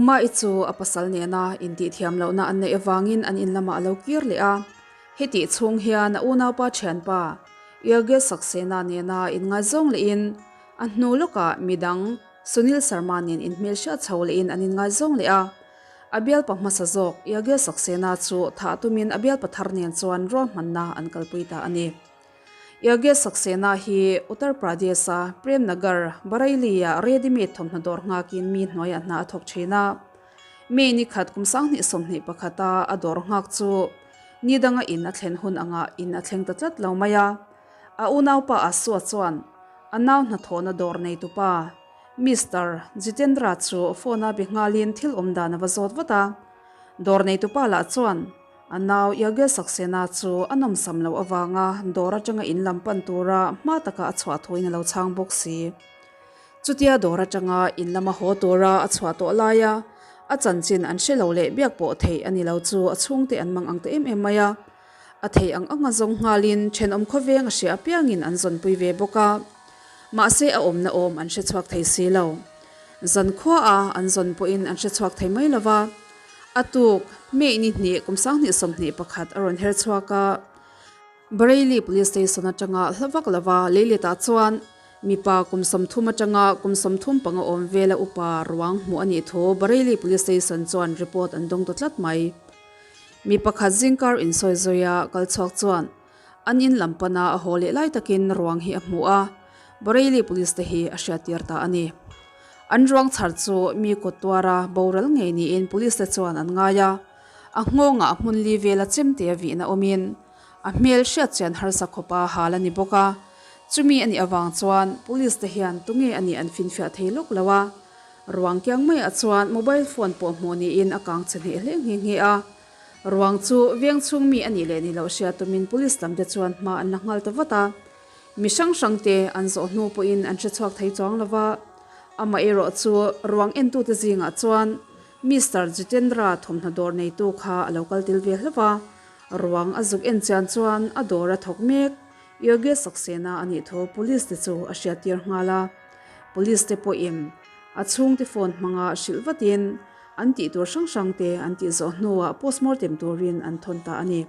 Uma-i chu a pasal nena intihthiam lohna an neih avangin an in lamah a lo kir leh a. Hetih chhung hian a unaupa thianpa Yogesh Saxena nena inngaizawng lehin a hnu lawkah midang Sunil Sharma nen inhmelhriat chho lehin an inngaizawng leh a. A bialpa hmasa zawk Yogesh Saxena chu thah tumin a bialpa thar nen chuan ruahmanna an kalpui ta a ni. Yogesh Saxena hi Uttar Pradesh-a Prem Nagar, Bareilly-ah ready-made thawmhnaw dawr nghakin mi hnuaiah hna a thawk thin a. May ni khat kum 2021-a a dawr nghak chu ni danga in a thlen hun angah in a thleng ta tlat lo mai a. A unaupa Asua chuan a nau hnathawhna dawr neitupa Mister Jitendra chu phone-a be nghalin thil awm dan a va zawt vat a. Dawr neitupa lah chuan A nau Yogesh Saxena chu a nawmsam loh avanga dawr atanga in lam pan tura hma taka a chhuah thuin a lo chhang bawk si. Chutia dawr atanga in lama haw tura a chhuah tawh laia a chanchin an hre lo leh biak pawh theih a ni lo chu a chhungte an mang ang ta em em mai a. A theih ang anga zawng nghalin thenawm khawveng a hria apiangin an zawnpui ve bawk a. Mahse a awmna awm an hre chhuak thei si lo. Zankhuaah an zawn pawhin an hre chhuak thei mai lo va. A tuk, May ni hnih kum 2021 a rawn her chhuak a, Bareilly Police Station atanga hla vak lova leiletah chuan mipa kum 30 atanga kum 35 awm vela upa ruang hmuh a nih thu Bareilly Police Station chuan report an dawng ta tlat mai. Mi pakhat zingkar insawi zawia kal chhuak chuan an in lam pana a haw leh lai takin ruang hi a hmu a, Bareilly Police te hi a hriattir ta a ni. An ruang chhar chu mi kawt tuara boral ngei niin Police te chuan an ngai a, a nghawngah hmun li vela chemte a vihna awmin a hmel hriat chian harsa khawpa hal a ni bawk a, chumi a nih avang chuan Police te hian tunge a nih an finfiah thei lawk lo a, ruang kiang maiah chuan mobile phone pawh hmuh niin a kang che hneh hle nghe nghe a. Ruang chu veng chhung mi a nih leh ni loh hria tumin police lam te chuan hma an la nghal ta vat a. Mi hrang hrang te an zawh hnu pawhin an hre chhuak thei chuang lo va. Amaherawh chu ruang entute zingah chuan Mister Jitendra thawmhnaw dawr neitu kha a lo kal tel ve hlauh a. Ruang a zuk en chian chuan a dawr a thawk mek. Yogesh Saxena a nih thu police te chu a hriattir nghal a. Police te pawhin a chhungte phone hmanga hrilh vatin An tih tur hrang hrang te an tih zawh hnuah postmortem turin an thawn ta a ni.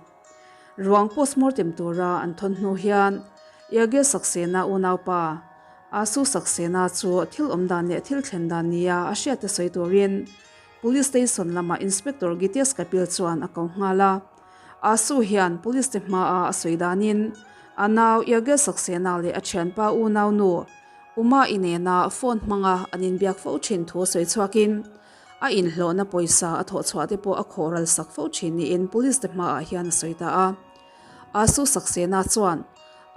Ruang postmortem tura an thawn hnu hian Yogesh Saxena unaupa Asu Saxena chu thil awm dan leh thil thlen dan nia a hriat te sawi turin Police Station lamah Inspector Gitesh Kapil chuan a ko nghal a. Asu hian Police te hmaa a sawi danin a nau Yogesh Saxena leh a thianpa unau nu Uma-i nena phone hmanga an inbiak fo thin thu sawi chhuakin a inhlawhna pawisa a thawh chhuah te pawh a khawh ral sak fo thin niin police te hmaah hian a sawi ta a. Asu Saxena chuan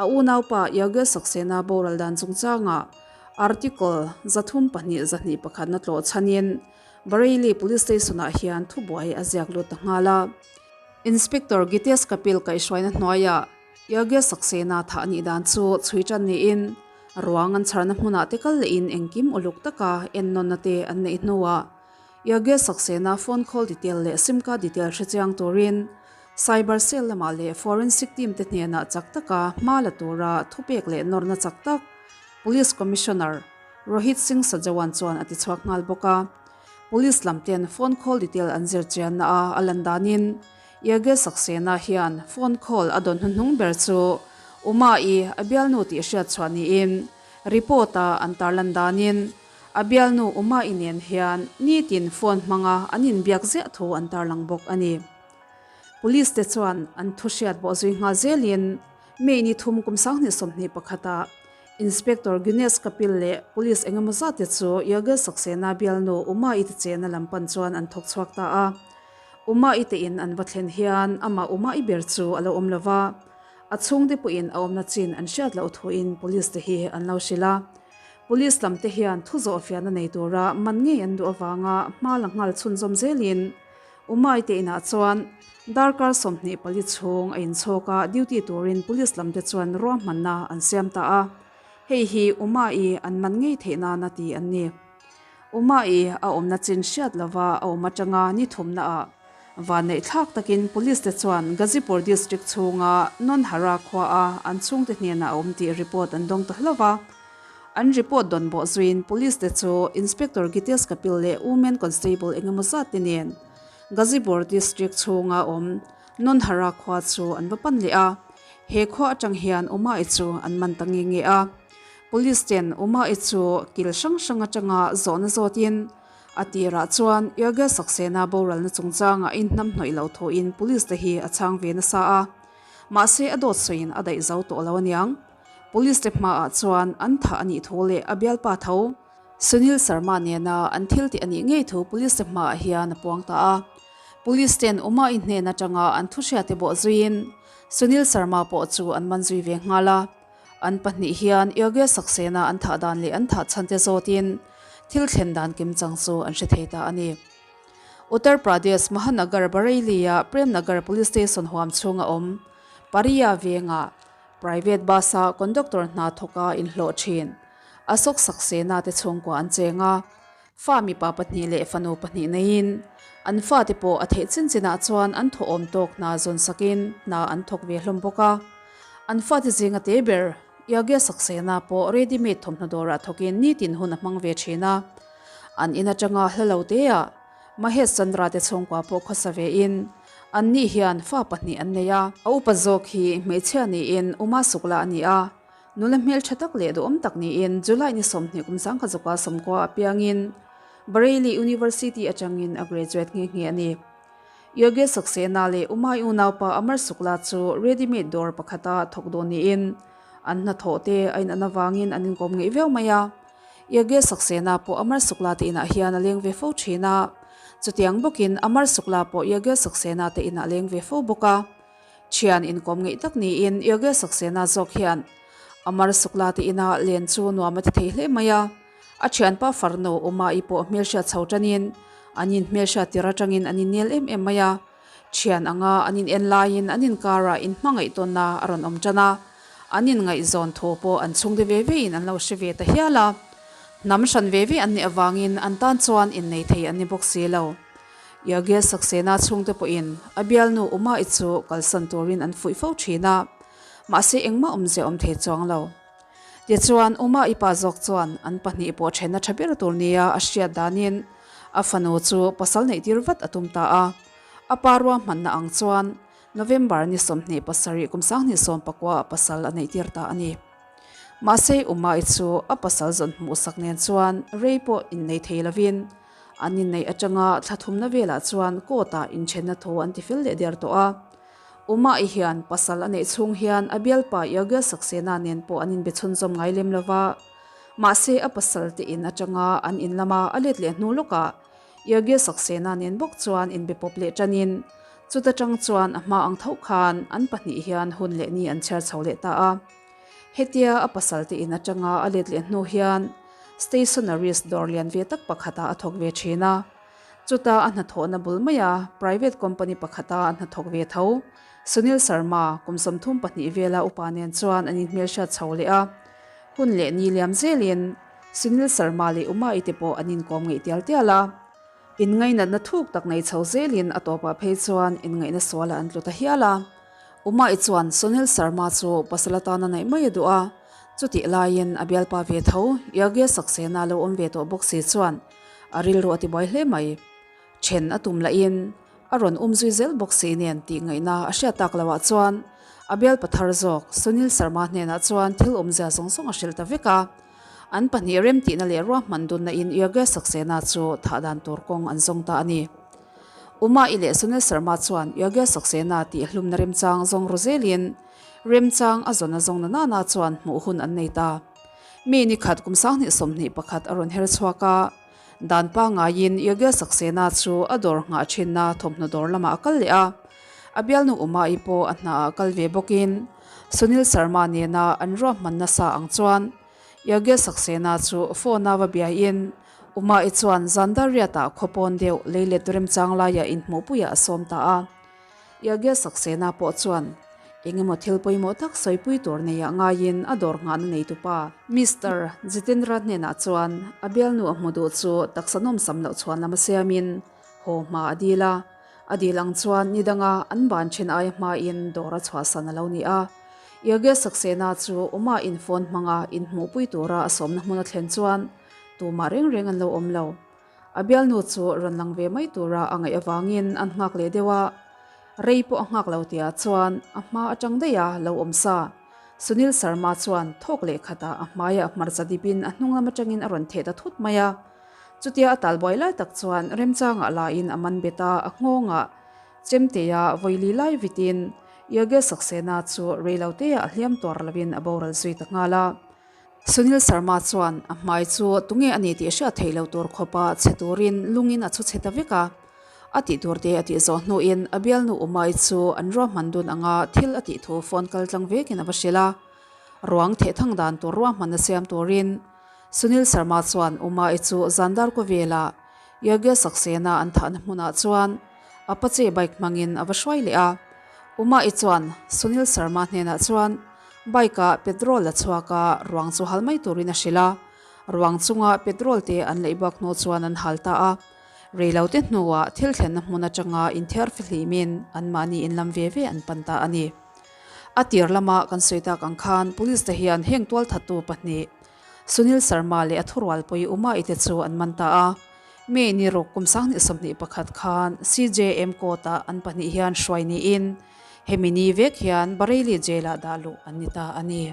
a unaupa Yogesh Saxena boral dan chungchangah Article 3 2 2 1 na tlawh chhanin Bareilly Police Station-ah hian thubuai a ziak lut ta nghal a. Inspector Gitesh Kapil kaihhruaina hnuaiah Yogesh Saxena thah nih dan chu chhui tan niin Ruang an chharna hmunah te kal lehin engkim uluk taka ennawnna te an neih hnuah Yogesh Saxena phone call detail leh sim card detail hrechiang turin Cyber Cell lamah leh Forensic team te hnenah chak taka hma la tura thupek leh nawrna chak tak Police Commissioner Rohit Singh Sajawan chuan a tichhuak nghal bawk a. Police lam ten phone call detail an zir chianna a a lan danin Yogesh Saxena hian phone call a dawn hnuhnung ber chu Uma-i a bialnu tih hriat chhuah niin report-a an tarlan danin a bialnu Uma-i nen hian nitin phone hmanga an inbiak ziah thu an tarlang bawk a ni. Police te chuan an thu hriat bawh zui nghal zelin May ni thum kum 2021 ah Inspector Gunesh Kapil leh Police engemaw zat te chu Yogesh Saxena bialnu Uma-i te chena lam pan chuan an thawk chhuak ta a. Uma-i te in an va thlen hian amah Uma-i ber chu a lo awm lo va, a chhungte pawhin a awmna chin an hriat loh thuin Police te hi an lo hrilh a. Police lam te hian thu zawh fiahna nei tura man ngei an duh avanga hma la nghal chhunzawm zelin Uma-i te inah chuan darkar 24 chhung a inchhawk a, duty turin Police lam te chuan ruahmanna an siam ta a, hei hi Uma-i an man ngei theih nana ti an ni. Uma-i a awmna chin hriat lova a awm atanga ni thumna ah vanneih thlak takin Police te chuan Gazipur District chhunga Nonhara khua a an chhungte hnenah a awm tih report an dawng ta hlauh a. An report dawn bawh zuiin Police te chu Inspector Gitesh Kapil leh Women Constable engemaw zat te nen Gazipur District chhunga awm Nonhara khua chu an va pan leh a. He khua atang hian Uma-i chu an man ta nge nge a. Police ten Uma-i chu kil hrang hrang atanga zawhna zawtin a tirah chuan Yogesh Saxena boralna chungchanga a inhnamhnawih loh thuin Police te hi a chhang ve nasa a. Mahse a dawt sawiin a daih zo tawh lo aniang. Police te hmaah chuan an thah a nih thu leh a bialpa tho Sunil Sharma nena an thil tih a nih ngei thu Police te hmaah hian a puang ta a. Police ten Uma-i hnen atanga an thuhriate bawh zuiin Sunil Sharma pawh chu an man zui ve nghal a. An pahnih hian Yogesh Saxena an thah dan leh an thah chhan te zawtin thil thlen dan kimchang chu an hre thei ta a ni. Uttar Pradesh Mahanagar Bareilly-a Premnagar Police Station huam chhunga awm Pariya vengah Private bus-a conductor hna thawka inhlawh thin Ashok Saxena te chhungkua an cheng a, fa mipa pahnih leh fanu pahnih neiin an fate pawh a theih chin chinah chuan an thawhawm tawk hna zawn sakin hna an thawk ve hlawm bawk a. An fate zinga te ber Yagya Saxena pawh ready made thawmhnaw dawrah thawkin nitin hun a hmang ve thin a, an in atanga hla lo teah Mahesh Chandra te chhungkua pawh khawsa vein anni hian fa pahnih an nei a. A upa zawk hi hmeichhia niin Uma Sukla a ni a, nula hmeltha tak leh duhawm tak niin July ni 20 kum sangkhat zawka sawmkua apiangin Bareilly University atangin a graduate nghe nghe a ni. Yogesh Saxena leh Umai unaupa Amar Sukla chu ready made dawr pakhata thawk dawn niin an hnathawh te a in an avangin an inkawm ngeih viau mai a. Yogesh Saxena pawh Amar Sukla te inah hian a leng ve fo thin a, chutiang bawkin Amar Sukla pawh Yogesh Saxena te inah a leng ve fo bawk a. Thian inkawm ngeih tak niin Yogesh Saxena zawk hian Amar Sukla te ina len chu nuam a ti thei hle mai a. A thianpa farnu Uma-i pawh hmelhriat chho tanin an inhmelhriat tir atangin an innel em em mai a. Thian anga an in en laiin an inkarah inhmangaih tawnna a rawn awm tan a, an inngaihzawn thu pawh an chhungte ve vein an lo hre ve ta hial a. Hnam hran ve ve an nih avangin an tan chuan innei thei an ni bawk si lo. Yogesh Saxena chhungte pawhin a bialnu Uma-i chu kalsan turin an fuih fo thin a, mahse engmah awmzia awm thei chuang lo. Tichuan, Uma i pa zawk chuan an pahnih pawh thenna tha ber tur nia a hriat danin a fanu chu pasal neih tir vat a tum ta a. A pa ruahmanna ang chuan November ni 27 kum 2019 ah pasal a neih tir ta a ni. Mahse, Uma i chu a pasal zawn hmuhsak nen chuan rei pawh innei thei lovin an inneih atanga thla thumna velah chuan court ah inthenna thu an tifel leh der tawh a. Uma-i hian pasal a neih chhung hian a bialpa Yogesh Saxena nen pawh an inbe chhunzawm ngai lem lo va, mahse a pasal te in atanga an in lama a let leh hnu lawkah Yogesh Saxena nen bawk chuan inbe pawp leh tanin chuta tang chuan a hma ang tho khan an pahnih hian hun leh ni an chhiar chho leh ta a. Hetia a pasal te in atanga a let leh hnu hian stationaries dawr lian ve tak pakhatah a thawk ve thin a. Chuta a hnathawhna bul maia private company pakhata a hnathawk ve tho, Sunil Sharma, kum 32 vela upa nen chuan an inhmelhriat chho leh a. Hun leh ni liam zelin Sunil Sharma leh Uma-i te pawh an inkawm ngeih tial tial a. Inngainatna thuk tak nei chho zelin a tawpah phei chuan inngaihna sualah an tlu ta hial a. Uma-i chuan Sunil Sharma chu pasal atana neih mai a duh a, chutih laiin a bialpa ve tho, Yogesh Saxena lo awm ve tawh bawk si chuan A rilru a ti buai hle mai. Then a tum lahin a rawn um zui zel bawk si nen tih ngaihna a hriat tak loah chuan a bialpa thar zawk Sunil Sharma hnenah chuan thil awmzia zawng zawng a hrilh ta vek a. An pahnih remtihna leh ruahman dunna in Yogesh Saxena chu thah dan tur kawng an zawng ta a ni. Uma-i leh Sunil Sharma chuan Yogesh Saxena tih hlumna remchang zawng ru zelin remchang a zawn a zawng na nana chuan hmuh hun an nei ta. Mi ni khat kum 2021 a rawn her chhuak a, dan pangaiin Yogesh Saxena chu a dawr nghah thinna thawmhnaw dawr lamah a kal leh a. A bialnu Uma-i pawh a hnaah kal ve bawkin Sunil Sharma nena an ruahman nasa ang chuan Yogesh Saxena chu phone-a va biaiin Uma-i chuan zan dar riatah khawpawn deuh leilet remchang laiah inhmuhpuiah a sawm ta a. Yogesh Saxena pawh chuan engemaw thil pawimawh tak sawipui tur neiah ngaiin a dawr nghahna neitupa Mister Jitendra hnenah chuan a bialnu a hmu duh chu taksa nawmsam loh chhuan lam a siamin haw hma a dil a. A dil ang chuan ni danga an ban then aia hmain dawr a chhuahsan a lo ni a. Yogesh Saxena chu Uma in phone hmanga inhmuhpui tura a sawmna hmun a thlen chuan tumah reng reng an lo awm lo. A bialnu chu rawn lang ve mai tura a ngaih avangin an nghak leh deuh a, rei pawh a nghak lo tihah chuan a hma atang daih a lo awm sa. Sunil Sharma chuan thawk leh khatah a hmaiah hmarcha dipin a hnung lam atangin a rawn theh ta thut mai a. Chutia a talbuai lai tak chuan remchangah lain a man bet a, a nghawngah chemtea vawili lai vitin Yogesh Saxena chu reiloteah a hliam tuar lovin a boral zui ta nghal a. Sunil Sharma chuan a hmai chu tunge a ni tih hriat theih lo tur khawpa chhe turin lungin a chhu chhe ta vek a. A tih tur te a tih zawh hnuin a bialnu Umai chu an ruahman dun anga thil a tih thu phone kal tlang vekin a va hrilh a. Ruang thehthang dan tur ruahman a siam turin Sunil Sharma chuan Umai chu Zandar Kawvela Yogesh Saxena an thahna hmunah chuan Apache bike hmangin a va hruai leh a. Umai chuan Sunil Sharma hnenah chuan Bike-ah petrol a chhuak a, ruang chu hal mai turin a hrilh a. Ruang chunga petrol te an leih bak hnu chuan an hal ta a. Reilote hnuah thil thlenna hmun atanga inthiar fihlimin anmahni inlam ve ve an pan ta a ni. A tir lama kan sawi tak ang khan Police te hian heng tualthattu pahnih Sunil Sharma leh a thurualpui Uma-i te chu an man ta a. May ni ruk kum 2021 khan CJM Court-ah an pahnih hian hruai niin Hemi ni vek hian Bareilly Jail-ah dah luh an ni ta a ni.